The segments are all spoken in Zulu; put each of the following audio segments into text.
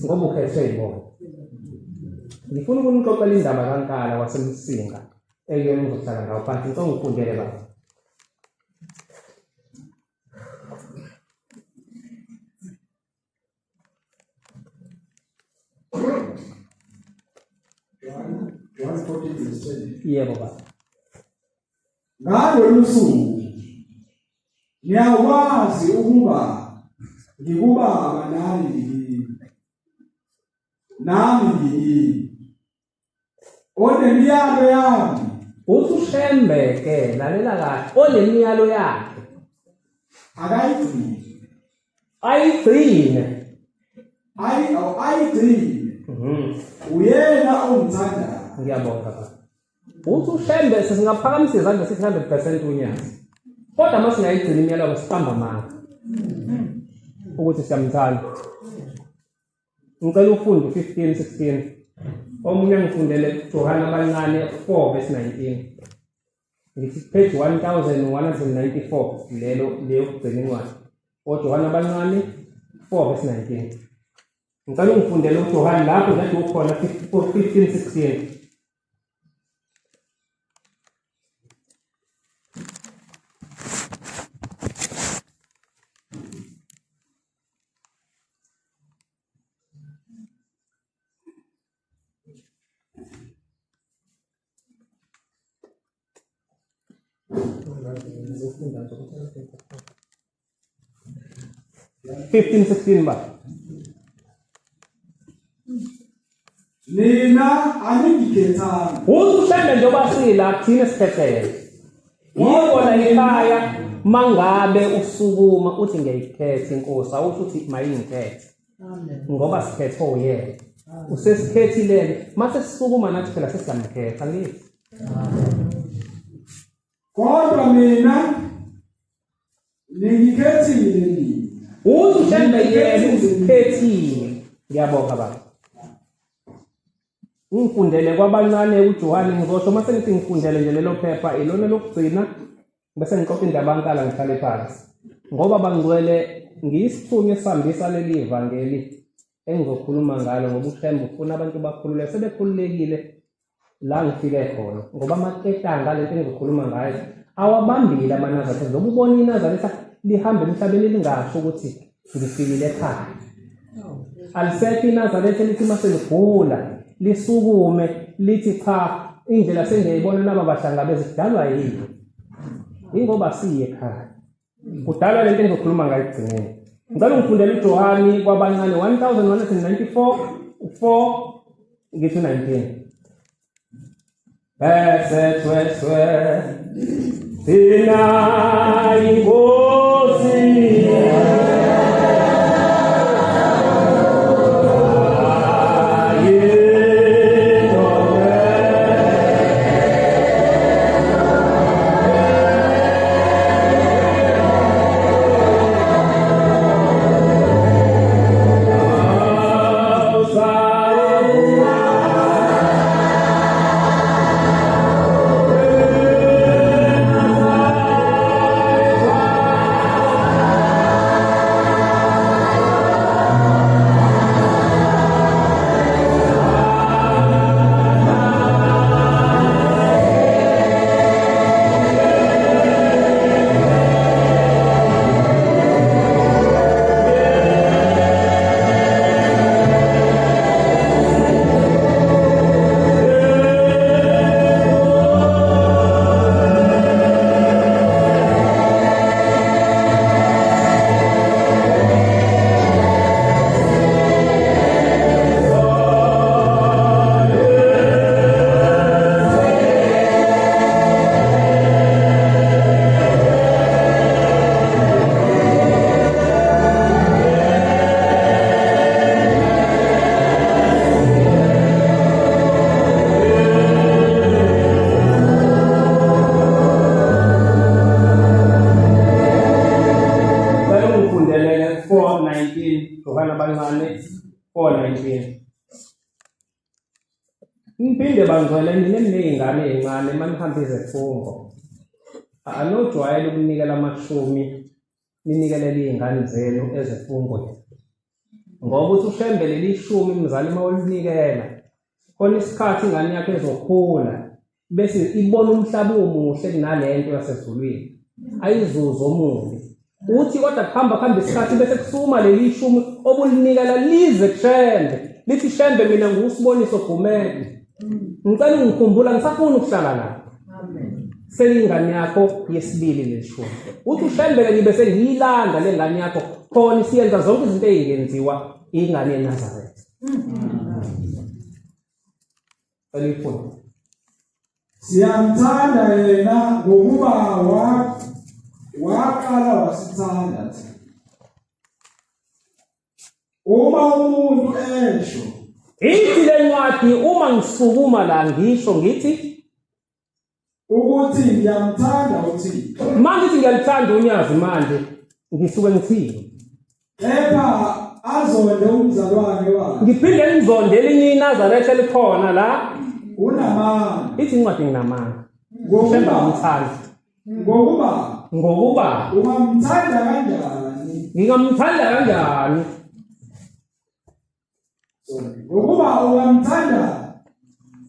Ngoba ukhethwe yibona. Ngifuna ukunixoxela indaba kaNkala waseMsinga ekuyona ngizohlala ngawo phansi ngicela ungifundele baba. John 14 verse 20. Yebo baba. Ngalolu suku niyakwazi ukuba ngikubaba nani ngikini. Nami ngikini. Onemiyalo yami. Uthi uShembe ke lalela kahle onemiyalo yakhe. Akayigcine. Ayigcine. Ayi ayigcine. Uyena ongithandayo. Ngiyabonga baba. Uthi uShembe singaphakamisa izandla sithi 100% unyazi. Kodwa uma singayigcina imiyalo siqamba amanga. Ukuthi siyamthanda. Ngicela ufunde u-15 16. Omunye angifundele Johane abancane 4 verse 19. Ngithi page 1194 lelo leyokugcina incwadi. OJohane abancane 4 verse 19. Ngicela ungifundele uJohane lapho kade ukhona 15 16. 15 16 ba Nina aningikhethanga. Usushembe njengoba sila thina siphethele. Yikho la ekhaya mangabe usukuma uthi ngiyayikhetha inkosi awusho ukuthi mayingikhethe. Ngoba sikhethe uyena. Usesikhethile mase sisukuma nathi phela sesiyamkhetha ngithi. Kodwa mina ningikhethile nina. Uthi ushembe yena usikhethile. Ngiyabonga baba. Ungifundele kwabancane uJohane ngizosho uma sengithi ngifundele nje lelo phepha ilona lokugcina bese ngixoxa indaba ankala ngihlale phansi. Ngoba bangcwele ngiyisithunywa esihambisa leli vangeli engizokhuluma ngalo ngoba uShembe ufuna abantu bakhululeke sebekhululekile la ngifike khona ngoba amaketanga lento engizokhuluma ngayo awabambile amaNazaretha njengoba ubona iNazaretha lihamba emhlabeni lingasho ukuthi ngifikile ekhaya alisekho iNazaretha elithi uma seligula lisukume lithi cha indlela sengiyayibona naba bahlangabeza kudalwa yini ingoba siye ekhaya kudalwa lento engizokhuluma ngayo ekugcineni ngicela ungifundele uJohani kwabancane 1194 4 ngithi 19 bese thweswe thina inkosi Niphinde bangcwele nina eniney'ngane ey'ncane uma nihamba izifungo anojwayele ukunikela amashumi ninikelele iy'ngane zenu ezifungweni. Ngoba uthi uShembe leli shumi mzali uma ulinikela, khona isikhathi ingane yakho ezokhula bese ibona umhlaba omuhle kunalento yasezulwini, ayizuze omubi. Uthi kodwa kuhamba kuhamba isikhathi bese kusuma leli shumi obulinikela lize kuShembe, lithi Shembe mina nguSiboniso Gumede, ngicela ungikhumbula, ngisafuna ukuhlala la. Seyingane yakho yesibili leli shumi. Uthi uShembe-ke ngibe sengiyilanda le ngane yakho, khona isiyenza zonke izinto ey'ngenziwa ingane yeNazaretha. Elifunde. Siyamthanda yena ngokuba waqala wasithanda thina. Uma umuntu esho ithi le ncwadi, uma ngisukuma la ngisho ngithi ukuthi ngiyamthanda uThixo. Manje ngithi ngiyalithanda unyazi, manje ngisuke ngithini? Kepha azonde umzalwane wakhe. Ngiphinde ngizonde elinye iNazaretha elikhona la. Unamanga. Ithi incwadi nginamanga. Ngokuba ngimthanda. Ngokuba ungamthanda kanjani? Ngingamthanda kanjani? Ngokuba ungamthanda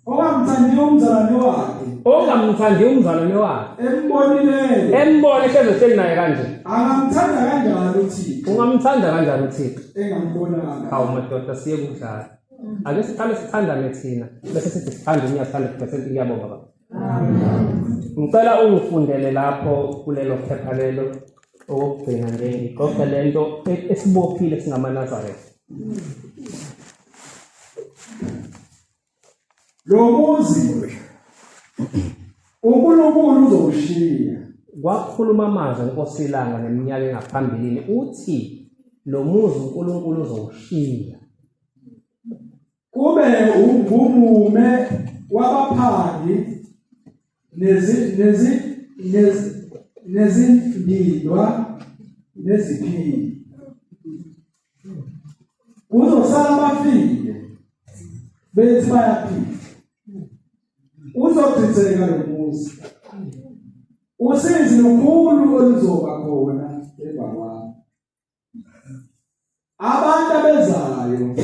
ongamthandi umzalwane wakhe. Ongamthandi umzalwane wakhe. Embonileyo. Embone hleze hleli naye kanje. Angamthanda kanjani uThixo? Ungamthanda kanjani uThixo? Engambonanga. Hawu madoda, siye kudlala. Ake siqale sithandane thina bese sithi sithanda uNyazi 100%. Ngiyabonga baba. Ngicela ungifundele lapho kulelo phepha lelo okugcina nje, ngixoxe lento esibophile singamaNazaretha. Lo muzi uNkulunkulu uzowushiya. Kwakhuluma amazwi eNkosi iLanga neminyaka engaphambilini, uthi lo muzi uNkulunkulu uzowushiya. Kube ungumume wabaphangi nezindidwa neziphili. Kuzosala abafile bethi bayaphila. Uzochitheka lo muzi. Usizi lukhulu oluzoba khona emva kwami. Abantu abezayo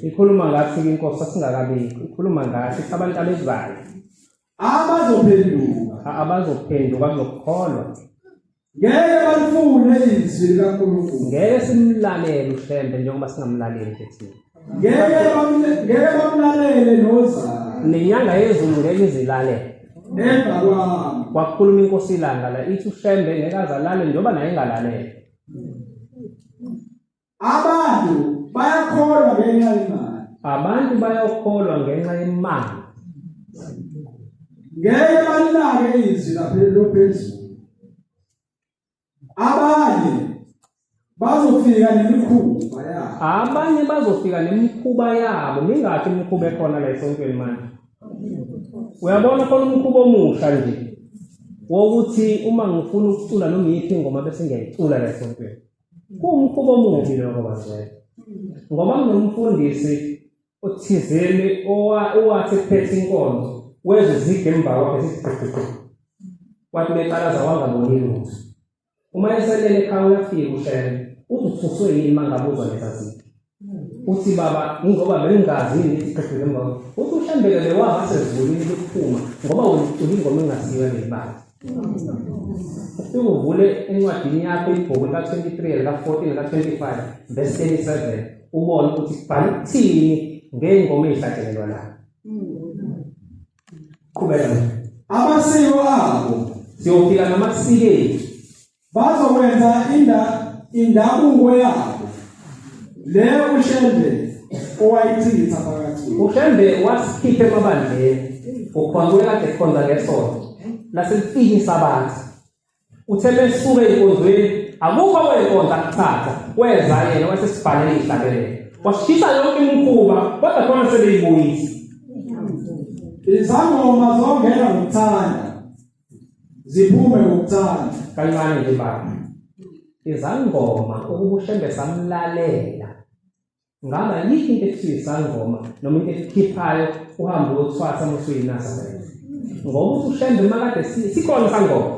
ikhuluma ngathi inkosi asingakabikho, ikhuluma ngathi abantu abezayo abazophenduka, abazophenduka kuzokholwa. Ngeke balifune izwi likaNkulunkulu. Ngeke simlalele uShembe njengoba singamlaleli nje thina. Ngeke bamlalele nozalo. Nenyanga yezulu ngeke izilalele. Emva kwami. Kwakhuluma inkosi iLanga la ithi uShembe ngeke azalale njengoba naye engalalele. Abantu bayakholwa ngenxa yemali. Abantu bayakholwa ngenxa yemali. Ngeke balinake izwi laphezulu. Abanye bazofika nemikhuba yabo. Abanye bazofika nemikhuba yabo. Mingakhi imikhuba ekhona la esontweni manje? Uyabona khona umkhuba omusha nje wokuthi uma ngifuna ukucula noma iyiphi ingoma bese ngiyayicula la esontweni. Kuwumkhuba omubi lokho bazwela. Ngoba kunomfundisi othizeni owathi ephethe inkonzo wezwe izigi emva kwakhe sithi wathi beqalaza wangaboni lutho. Uma eselele ekhaya uyafika uShembe uthi uthuswe yini uma ngabe uzwa leza zigi. Uthi baba ingoba bengingazi yini ithi qeqe emva kwakhe. Uthi uShembe-ke bewaba sezulwini lokuphuma ngoba wena ucula ingoma engasiyo yaleli bandla. Ufike uvule encwadini yakho ibhuku lika-23 lika-14 lika-25 verse 37 ubone ukuthi kubhala ukuthini ngey'ngoma ey'hlatshelelwa la. Qhubeka. Amasiko abo siyofika namasiko ethu. Bazokwenza indabuko yabo le uShembe owayichitha phakathi. uShembe wasikhipha emabandleni ukhonza kade khonza ngesonto laselifika isabatha. Uthe besuke enkonzweni akukho kwenkonzo akuthatha weza yena wasesibhalele ihlabelelo washisa yonke imikhuba kodwa khona sebeyibuyisa. Izangoma zongena ngokuthanda ziphume ngokuthanda. Kancane nje baba, izangoma ukuba uShembe samlalela ngaba yikho into ekuthiwa isangoma noma into ekukhiphayo uhambe uyothwasa uma usuyiNazaretha. Ngoba uthi uShembe makade sikhona isangoma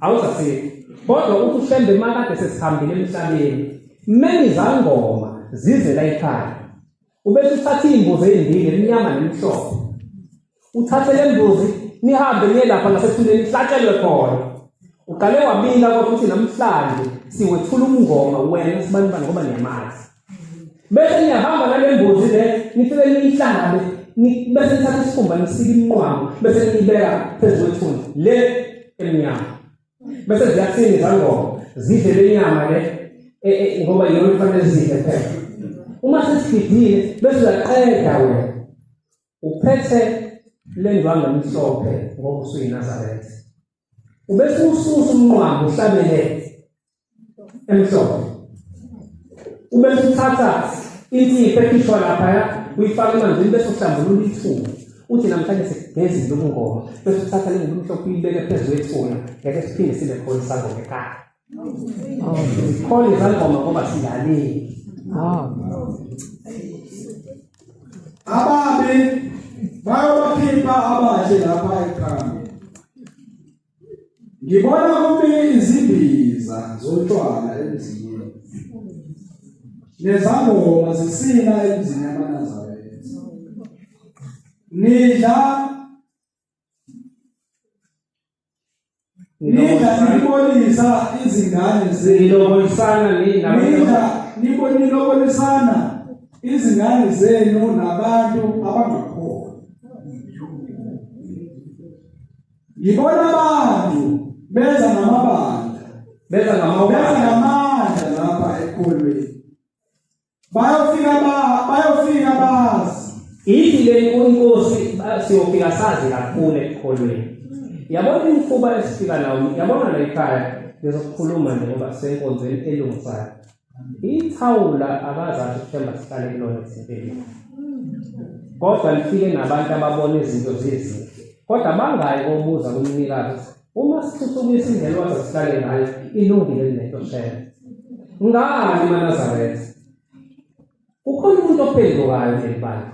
awusasikho, kodwa uthi uShembe makade sesihambile emhlabeni many izangoma zize la ekhaya. Ubese uthatha iy'mbuzi ey'mbili, emnyama nemhlophe, uthathe le mbuzi nihambe niye lapha ngasethuneni ihlatshelwe khona. Uqale wabika kodwa uthi namhlanje siwethula umngoma wena sibanibani ngoba niyamazi. Bese niyahamba nale mbuzi le nifike niyihlabe, bese nithatha isikhumba nisike iminqwamo, bese niyibeka phezu kwethuna le emnyama. Bese ziyathini izangoma zidle le nyama le ngoba iyona kufanele zidle phela. Uma sesigidile bese uyaqeda wena uphethe le ndwangu emhlophe ngoba usuyiNazaretha, ubese ususa umnqwamo uhlabele emhlophe, ubese uthatha insipho ekhishwa laphaya uyifake emanzini, bese uhlambulula ithuna, uthi namhlanje sigezile ubungoma, bese uthatha le ngubo emhlophe uyibeke phezu kwethuna, ngeke siphinde sibe khona isangoma ekhaya. Zikhona izangoma ngoba silaleli. Ababi bayobakhipha abahle lapha ekhaya. Ngibona kumi izimbiza zotshwala emzini, nezangoma zisina emzini yamaNazaretha. Nidla Nidla nibolisa izingane zenu. Nilobolisana nidla nilobolisana izingane zenu nabantu abangakholwa. Ngibona abantu beza ngamabandla, beza ngamandla lapha ekholweni. Bayofika bazi. Ithi le inkosi siyofika sazi kakhulu ekukholweni. Yabona imikhuba esifika nawo, yabona la ekhaya ngizokukhuluma nje ngoba senkonzweni elungisayo. Ithawula abazazi ukuthemba sihlale kulona ethempelini. Kodwa lifike nabantu ababona izinto zizinhle. Kodwa bangayi kobuza kumnikazi, uma sithuthukisa indlela waze sihlale ngayo ilungile lento shela. Ngani maNazaretha? Kukhona umuntu ophendukayo kuleli bandla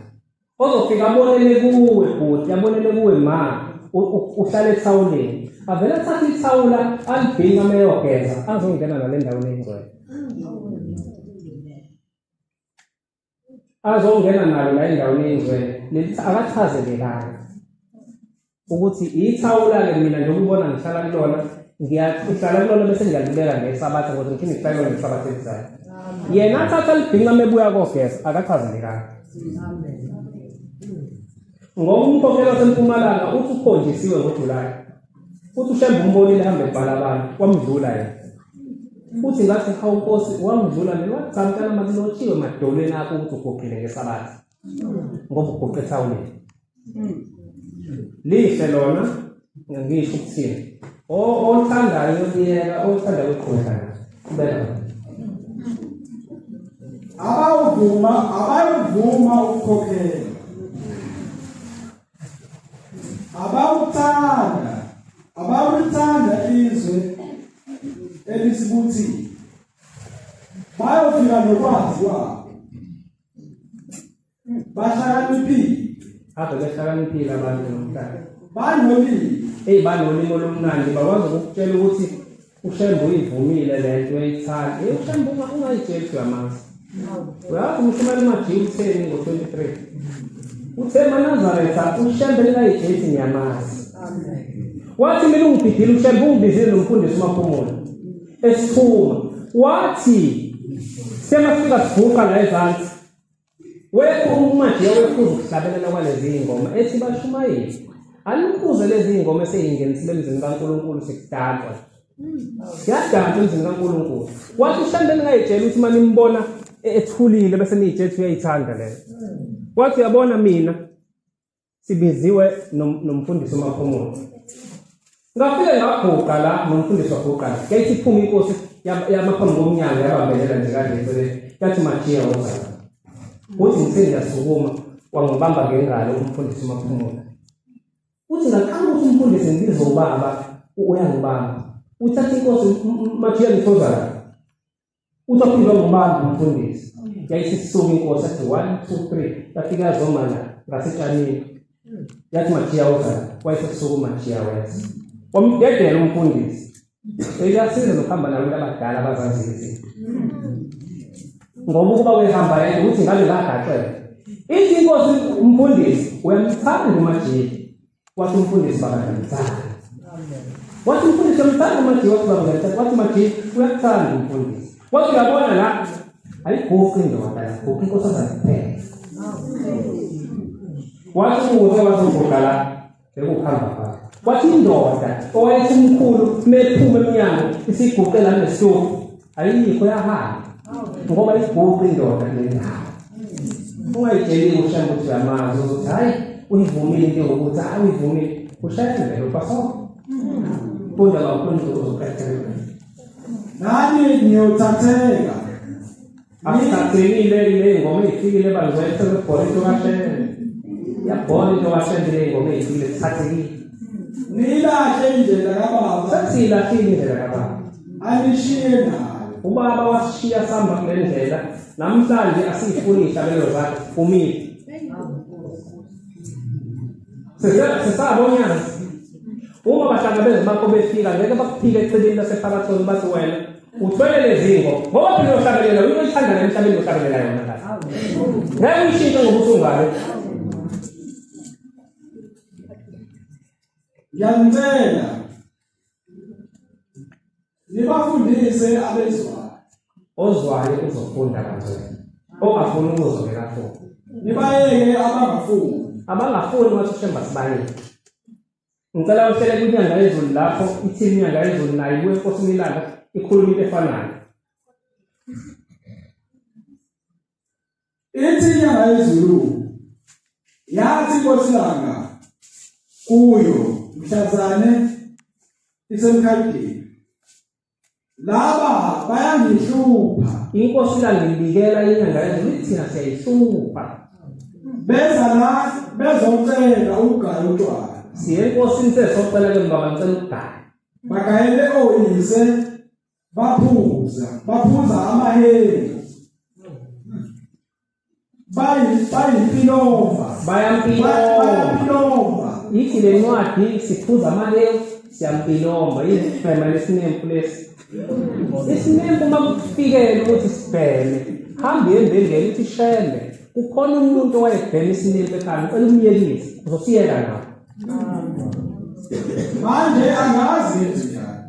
ozofika abonele kuwe bhuti, abonele kuwe ma, uhlale ethawuleni, avele athathe ithawula alibhinqa meyogeza azongena nale ndawo engcwele, azongena nalo la endaweni engcwele. Leli akachazelekayo ukuthi ithawula-ke mina njengoba ubona ngihlala kulona, ngiyahlala kulona bese ngiyalibeka ngesabatha ngoba ngiphinde ngihlale kulona ngesabatha elizayo. Yena athatha libhinqa mebuya kogeza, akachazelekayo. Ngoba umkhokhelo waseMpumalanga uthi ukhonjisiwe ngoJulayi, uthi uShembe umbonile ehambe ebhala abantu, wamdlula yena. Uthi ngathi hawu Nkosi, wamdlula mina, wathi cha mntana makulotshiwe emadolweni akho ukuthi uguqile ngesabatha ngoba uguqe ethawuleni. Lihle lona, ngisho ukuthini, othandayo uyeka, othandayo uqhubeka naso. Qhubeka. Abayuvuma ukukhokhela, abawuthanda izwe elisibuthile, bayofika nokwazi kwabo, bahlakaniphile. Ave behlakaniphile abantu namhlanje, banolimi. Eyi, banolimi olumnandi, bakwazi ukukutshela ukuthi uShembe uyivumile le nto uyayithanda. Eyi, uShembe ungayitsheli uyamazi. Uyazi umshumela uMajiya utheni ngo-23? Uthe maNazaretha uShembe ningayitsheli ngiyamazi. Wathi mina ungibhidile uShembe, ungibizile nomfundisi uMaphumulo esiphuma. Wathi semafika siguqa la ezansi, wekho uMajiya wekhuza ukuhlabelela kwalezi iy'ngoma ethi bashumayeli anikhuze lezi iy'ngoma eseyingenisile emzini kaNkulunkulu sekudanswa. Siyadansa emzini kaNkulunkulu. Wathi uShembe ningayitsheli ukuthi uma nimbona ethulile bese niyitshela ukuthi uyayithanda leyo. Wathi uyabona mina sibiziwe nomfundisi uMaphumulo. Ngafike ngaguqa la nomfundisi waguqa la. Yayithi iphuma inkosi yamaphambi komnyango yabambelela nje kanje eceleni. Yathi Majiya woza. Uthi ngithe ngiyasukuma wangibamba ngengalo umfundisi uMaphumulo. Uthi ngaqala ukuthi umfundisi ngibize ubaba uyangibamba. Uthatha inkosi Majiya ngithoza la. Uthi waphindwa ngubamba umfundisi. Yayisisuka inkosi yathi 1 2 3 yafika yazoma la ngasetshanini. Yathi Majiya woza la. Wayesesuka uMajiya weza. Wamdedela umfundisi. Uyasiza nokuhamba nabantu abadala abazaziyo izinto. Ngoba ukuba uyahamba yedwa ukuthi ngabe ngagaxela. Ithi inkosi umfundisi uyamthanda uMajiki. Wathi umfundisi baba ngiyamthanda. Wathi umfundisi uyamthanda uMajiki, wathi baba ngiyamthanda. Wathi uMajiki uyakuthanda umfundisi. Wathi uyabona la ayiguqi indoda, ayiguqi inkosazana kuphela. Wathi ukuze wazoguqa la bekuhamba phakathi. Wathi indoda owayethi umkhulu mephuma emnyango isiguqe la nesitofu ayikho yahamba ngoba iguqi indoda kule ndawo. Ungayitsheli uShembe ukuthi uyamazi uzothi hayi uyivumile into yokuthi hayi uyivumile uShembe lo pastor. Funda bamfundisi uzoqedela. Nani niyothatheka. Asithathekile le ngoma eyifikile bangcwele sebebhola into kaShembe. Iyabhola into kaShembe le ngoma eyifikile sithathekile. Nilahle indlela kababa. Sesiyilahlile indlela kababa. Anishiye nayo. Ubaba wasishiya sihamba kule ndlela. Namhlanje asiyifuni izihlabelelo zakhe umile. Sesabonyazi. Uma bahlangabeze bakho befika ngeke bakuphike echibini lasephakathoni bathi wena uthwele lezi ngoma ngoba phela uyohlabelela into oyithanda emhlabeni uyohlabelela yona kahle. Ngeke uyishintshe ngoba usungale. Ngiyanicela nibafundise abezwayo. Ozwayo uzofunda kangcono. Ongafuni ukuzwa ngeke afunde. Nibayeke abangafuni. Abangafuni wathi uShembe sibayeke. Ngicela uhlele kwinyanga yezulu lapho ithi inyanga yezulu nayo ibuye enkosini ilanga ikhuluma into efanayo. Ithi inyanga yezulu yathi inkosi ilanga kuyo mhlazane isemkhadini laba bayangihlupha. Inkosi ilanga ibikela inyanga yezulu ithi thina siyayihlupha. Beza la bezocela ukugaya utshwala. Siye enkosini sesocela ke baba ngicela ukugaya. Bagayele oyise baphuza amaheli. Bayimpilova. Bayampilova. Ithi le ncwadi siphuza amaheli siyampilomba. Yisibhema lesinempu lesi. Isinempu uma kufikele ukuthi sibheme hambe embengeni ithi Shembe kukhona umuntu owayebhema isinempu ekhaya ngicela umyekise uzosiyeka nawe. Manje angazi njani.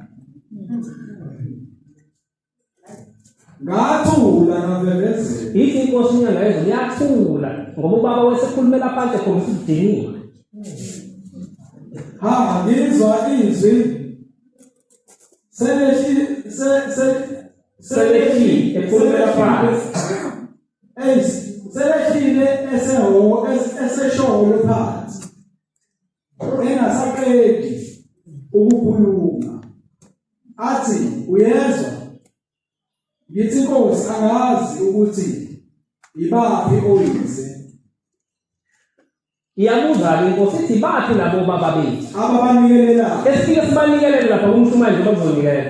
Ngathula ngavevezela. Ithi inkosi inyanga yezulu yathula ngoba ubaba wesekhulumela phansi ekhombisa ukudiniwe. Ha ngizwa izwi selehlile ekhulumela phansi. Selehlile esesholo phansi. Engasaqedi ukukhuluma. Athi uyezwa ngithi inkosi angazi ukuthi ibaphi oyise. Iyabuza inkosi ithi baphi labo baba bethu ababanikelelayo esifike sibanikelele lapha kumshumayeli njengoba kuzonikela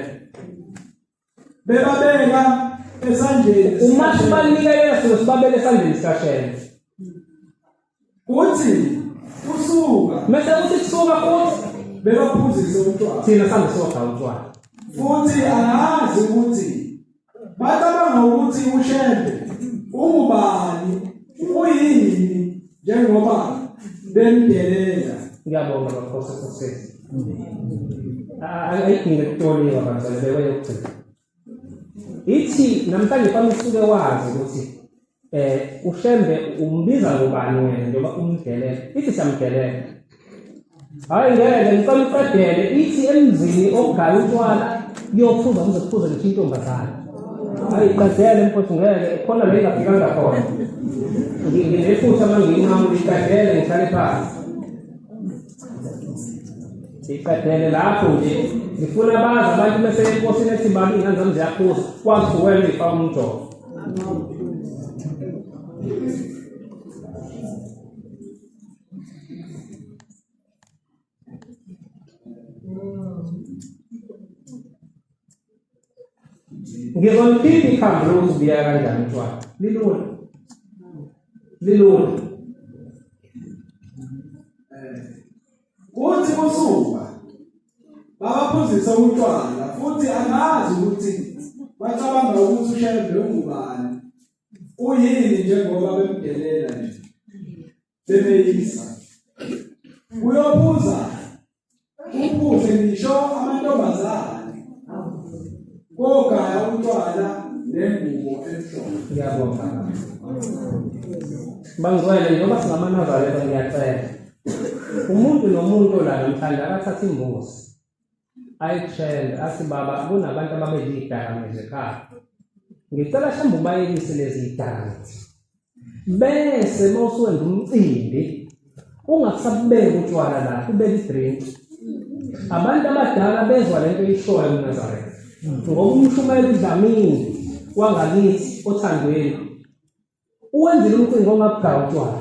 bebabeka esandleni. Uma sibanikelela sisuke sibabeke esandleni sikaShembe. Kuthi kusuka mase kuthi kusuka futhi bebaphuzise utshwala thina sambe sogaya utshwala. Futhi angazi ukuthi bacabanga ukuthi uShembe ungubani uyini njengoba bemdelela. Ngiyabonga bakhosi sesisi. Ayidinge ukutoliwa bantwana bekweyokugcina. Ithi namhlanje fanele usuke wazi ukuthi uShembe umbiza ngobani wena njengoba umdelela. Ithi siyamdelela. Hayi ngeke ngicela uqedele. Ithi emzini ogaya utshwala kuyophuza kuze kuphuze ngisho intombazane. Hayi qedele mfowethu ngeke khona la engafikanga khona. Nginephutha manje nginqamula iqedele ngihlale phansi. Iqedele lapho nje ngifuna bazi abantu bese enkosini ethi baba ingane zami ziyaphuza kwazi wena uyifaka umjovo. Ngizoliphipha ikhambi lokuthi ubiyeka kanjani utshwala. Lilula. Lilula. Kuthi kusuka babaphuzisa utshwala futhi angazi ukuthi bacabanga ukuthi uShembe ungubani. Uyini njengoba bemdelela nje bemeyisa? Uyophuza uphuze ngisho amantombazane kogaya utshwala nengubo emhlophe. Ngiyabonga. Bangcwele, njengoba singamaNazaretha ngiyacela umuntu nomuntu la namhlanje akathathe imbuzi ayitrend athi baba kunabantu ababedla idakamizwa ekhaya, ngicela mhlawumbe ubayekise lezi dakamizwa, bese uma usuwenza umcimbi ungasabeki utshwala la, ubeke idrink. Abantu abadala bezwa lento eyishoyo eNazaretha, ngoba umshumayeli uDlamini wangakithi othandweni uwenzile umcimbi ongabugaya utshwala,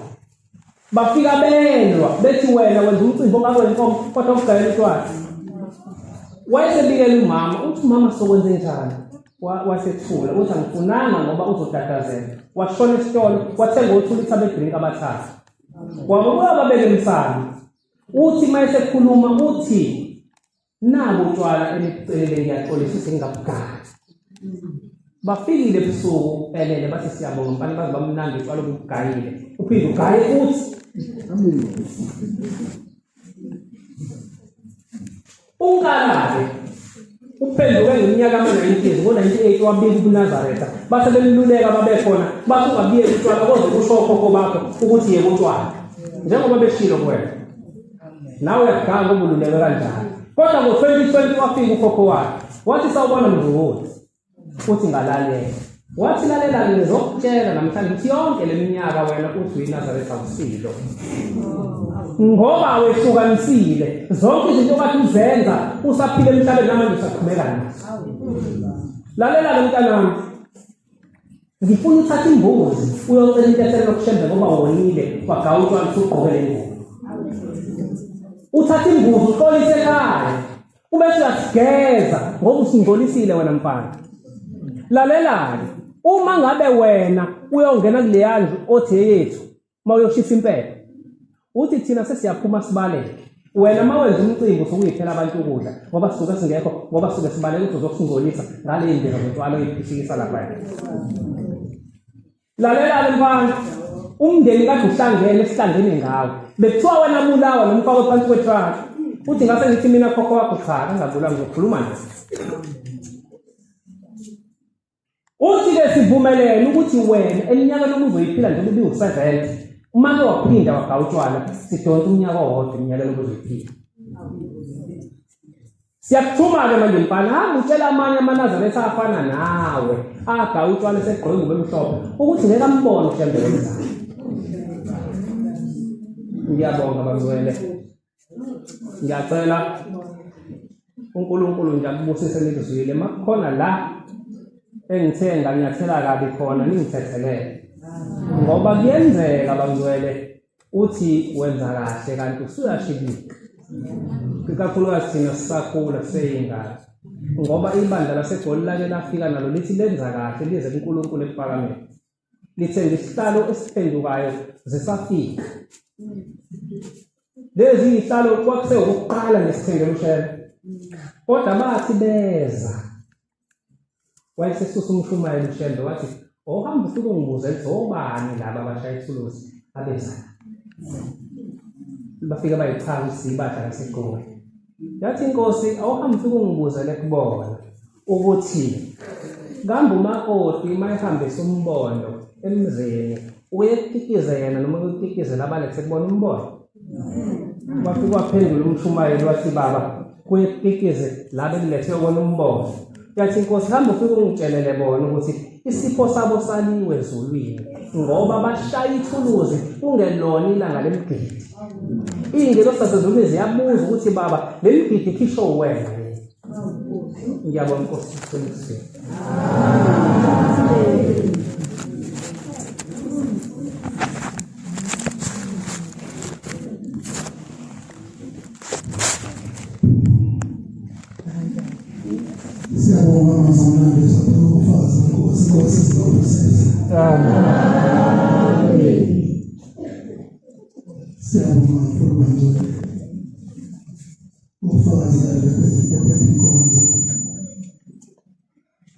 bafika belwa bethi wena wenza umcimbi ongakwenkomo kodwa ukugayela utshwala. Wayesebikela umama, uthi umama sokwenze njani? Wasethula uthi angifunanga ngoba uzotatazela. Washona esitolo wathenga othulitha bedrink abathathu, wabuya babeke emsamo. Uthi uma esekhuluma uthi naku utshwala enikucelile, ngiyaxolisa ukuthi ngingabugaya. Bafikile ebusuku elele bathi siyabonga mfana, baze bamnandi utshwala obugayile, uphinde ugaye futhi. Unkala-ke uphenduke ngeminyaka ama-90s, ngo-98 wabika ubuNazaretha, base bemluleka babekhona bathi ungabiyeki utshwala koze kusho okhokho bakho ukuthi yeka utshwala, njengoba beshilo kuwena nawe uyakuganga ngoba ululeke kanjalo. Kodwa ngo-2020 wafika ukhokho wakhe wathi sawubona mzukulu, uthi ngalalela. Wathi lalela-ke ngizokutshela namhlanje ukuthi yonke le minyaka wena uthi uyiNazaretha awusilo, ngoba wehlukanisile zonke izinto okade uzenza usaphila emhlabeni namanje usaqhubeka nazo. Lalela-ke mntanami, ngifuna uthathe imbuzi uyocela intethelelo kuShembe ngoba wonile wagaya utshwala usugqoke le ngubo. Uthathe imbuzi uxolise ekhaya ubese uyasigeza ngoba usingcolisile wena mfana. Lalela-ke, uma ngabe wena uyongena kuleya ndlu othi eyethu, uma uyoshisa impepho uthi thina sesiyaphuma sibaleke, wena uma wenza umcimbi usuke uyiphela abantu ukudla ngoba sisuke singekho, ngoba sisuke sibaleke ukuthi uzosingcolisa ngale ndlela zotshwala oyiphishikisa lapha. Lalela-ke mfana, umndeni kade uhlangene esihlangene ngawe, bekuthiwa wena bulawa noma ufakwe phansi kwetruck, uthi ngase ngithi mina khokho wakho cha angabulawa, ngizokhuluma naye. Uthi-ke sivumelene ukuthi wena eminyakeni obuzoyiphila njengoba ubiwu-70, uma ke waphinda wagaya utshwala sidonsa umnyaka owodwa eminyakeni obuzoyiphila. Siyakuthuma-ke manje mfana, hamba utshela amanye amaNazaretha afana nawe agaya utshwala esegqoke ingubo emhlophe ukuthi ngeke ambone uShembe wemzala. Ngiyabonga bangcwele, ngiyacela uNkulunkulu nje akubusise nikuzwile. Makukhona la engithe nganyathela kabi khona ningithethelele, ngoba kuyenzeka bangcwele uthi wenza kahle kanti usuyashibika, ikakhulukazi thina sisakhula siseyingane, ngoba ibandla laseGoli lake lafika nalo lithi lenza kahle lize kuNkulunkulu ekuphakameni, lithenga isihlalo esiphendukayo zisafika lezi izihlalo kwakusewukuqala nesithengela uShembe, kodwa bathi beza wayesesusa umshumayeli uShembe wathi ohamba ufike ungibuze ukuthi obani laba abashaya ithuluzi abeza, bafike bayichaza ukuthi ibandla laseGoli. Yathi inkosi awuhambe ufike ungibuzele kubona ukuthi kambe umakoti uma ehambisa umbondo emzini uye kukikize yena noma kukikizela abalethe kubona umbondo. Wafike waphendula umshumayeli wathi baba kuye kukikize la bekulethe kubona umbondo. Yathi inkosi hamba ufike ungitshelele bona ukuthi isipho sabo saliwe ezulwini ngoba bashaya ithuluzi kungelona ilanga lemigidi. Iy'ngelosi zasezulwini ziyabuza ukuthi baba le migidi ikhishwe wena. Ngiyabonga Nkosi iqinisile. Siyabonga mazamnandi saphiwa ubufakazi beNkosi, iNkosi izobusisa. Amen. Siyabonga kakhulu bangcwele. Ubufakazi bephe inkonzo.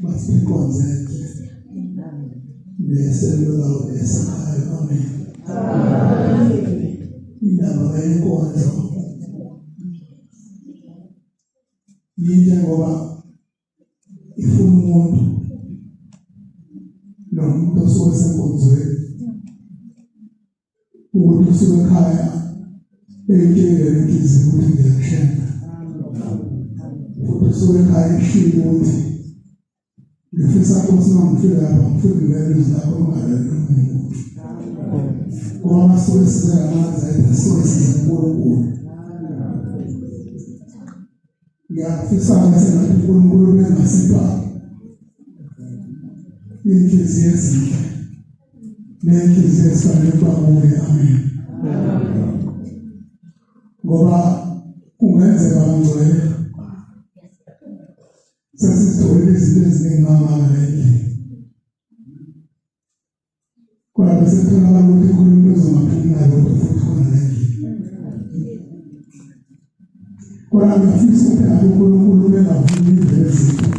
Basiphe inkonzo enhle. Neseluleko esakhayo. Amen. Indaba yenkonzo yinhle ngoba ifuna umuntu, lo muntu osuke esenkonzweni ukuthi usuke ekhaya eyitshele inhliziyo ukuthi ngiyakushenda, futhi usuke ekhaya eshilo ukuthi ngifisa Nkosi uma ngifika lapha ngifike ngilele izwi lakho ngingalaleli omunye umuntu, ngoba masuke size ngamanzi sisuke size uNkulunkulu. Ngiyafisa sengathi uNkulunkulu bengasipha inhliziyo ezinhle nenhliziyo esifanele ukuba kuye. Amen. Ngoba kungenzeka ngcwele sesizitholile izinto eziningi ngamanga le ndlela, kodwa bese kutholakala ukuthi khona umuntu ozongaphumi nalokho futhi khona le ndlela. Kodwa ngiyafisa ukuthi ngabe uNkulunkulu bengavumi indlela ezinto,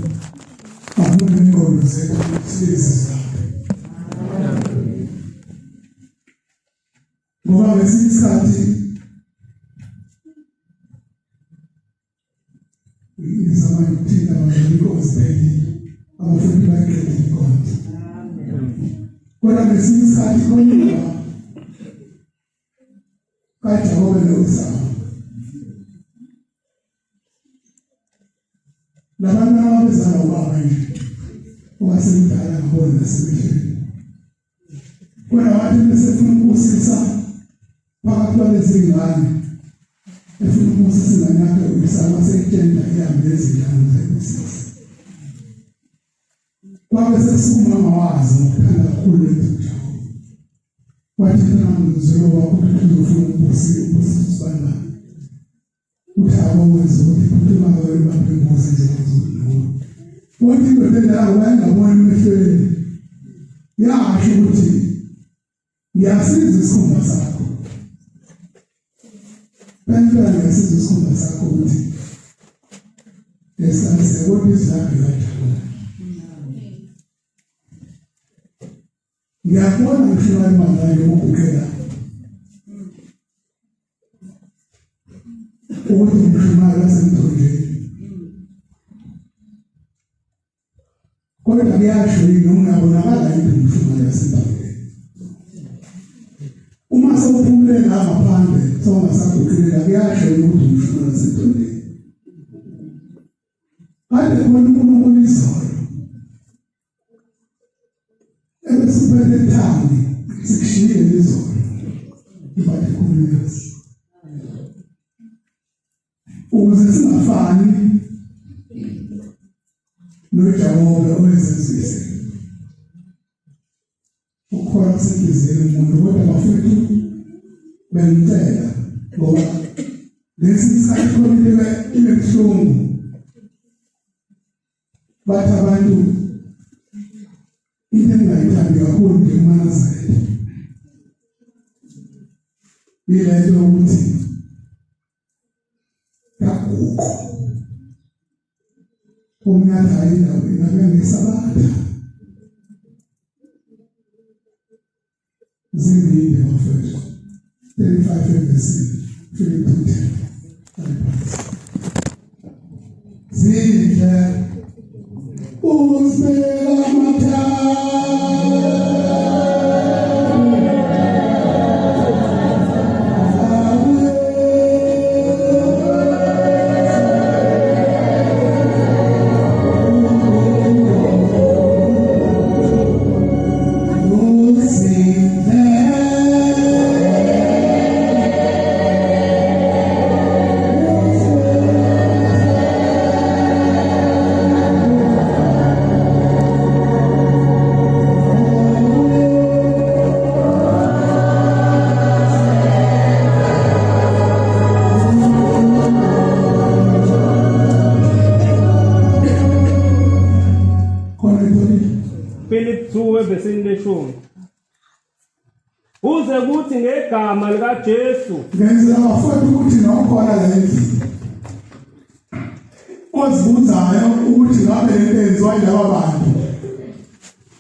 avume ingqondo zethu ukuthi lezi zakhe, ngoba ngesinye isikhathi ngizama ukuthinta abantu inkonzo iphelile, abafundi bayiqedile inkonzo, kodwa ngesinye isikhathi khona indaba kaJakobe no-Esawu, labantu ababezala ubaba nje owasemdala ngabona nasemehlweni, kodwa wathi besefuna ukubusisa phakathi kwalezi ngane, efuna ukubusisa ingane yakhe u-Esawu, waseyitshela ihambe nezingane zayibusisa. Kwabe sekusuka umama wazi ngokuthanda kakhulu lento uJakobe, wathi mntanami ngizwele wakho ukuthi uzofuna ukubusisa ubusisa usibani, uthi akwenza ukuthi phuthuma ibambe imbuzi nje kuzo. Wathi indoda endala wayengabona emehlweni, yasho ukuthi ngiyasiza isikhumba sakho bantwana, ngiyasiza isikhumba sakho ukuthi esanise, kodwa izwi lakhe lajabula. Ngiyakubona ngisho imali yokuguqela ukuthi ngishumayela lasemthonjeni, kodwa kuyasho yini ungabonakala yini ngishumayela lasemthonjeni uma sewuphumule la ngaphandle sewungasaguqilela? Kuyasho yini ukuthi ngishumayela lasemthonjeni? Kade khona uNkulunkulu izolo ebesiphethe thangi sikushiyile izolo ibade khululeka ukuze singafani noJakobe owezenzise ukhona kusenhliziyweni umuntu. Kodwa bafethu, bengicela, ngoba ngesinye isikhathi khona into ibe buhlungu, bathi abantu into engingayithandi kakhulu nje kumaNazaretha yile nto yokuthi kaguqo umnyaka indawo ingabe ngesabatha zimbili bafethu, 35 evesini Philip 2:10. Zinhle uzibeka amathanga. Khona itholile. Philip 2 evesini leshumi. Kuze kuthi ngegama likaJesu Ngenzela bafowethu ukuthi nokhona la endlini ozibuzayo ukuthi ngabe lento yenziwa yilaba bantu.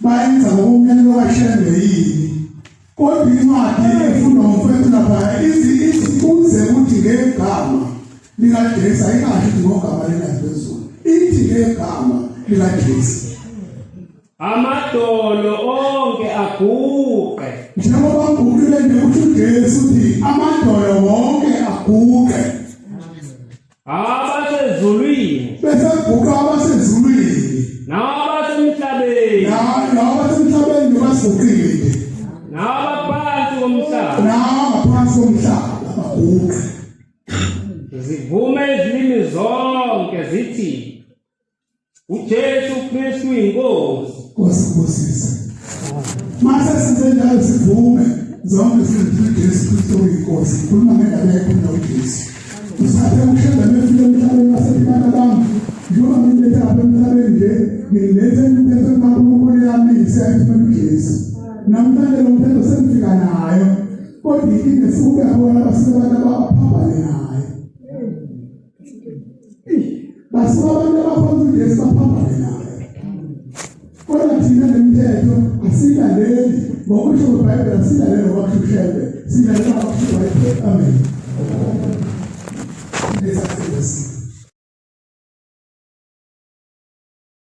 Bayenza ngokomyalelo kaShembe yini? Kodwa incwadi efundwa ngumfowethu lapha ithi ithi kuze kuthi ngegama likaJesu ayingasho ukuthi ngogama likaJesu. Ithi ngegama likaJesu. Amadolo onke aguqe. Njengoba ngiguqile nje kusho uJesu uthi amadolo wonke aguqe. Abasezulwini. Bese guqa abasezulwini. Nabasemhlabeni. Nabasemhlabeni basiguqile nje. Nabaphansi komhlaba. Nabaphansi komhlaba baguqe. Zivume izilimi zonke zithi uJesu Kristu inkosi. Nkosi kubusise. Mase size njalo sivume zonke sithi uJesu Kristu uyinkosi. Khuluma ngendaba yakho noJesu. Usathe ushembe mefike emhlabeni wasethi bami njengoba ngiletha apha emhlabeni nje ngilethe imithetho kaNkulunkulu yamise ayithumela uJesu. Namhlanje lo mthetho sengifika nayo kodwa inkinga sikuke khona basuke abantu abaphambane nayo. Basuka abantu abakhonza uJesu baphambane naye. Kodwa thina nemithetho asilaleli ngokusho kweBhayibheli asilaleli ngoba kusho uShembe, silalela ngokusho kweBhayibheli. Amen.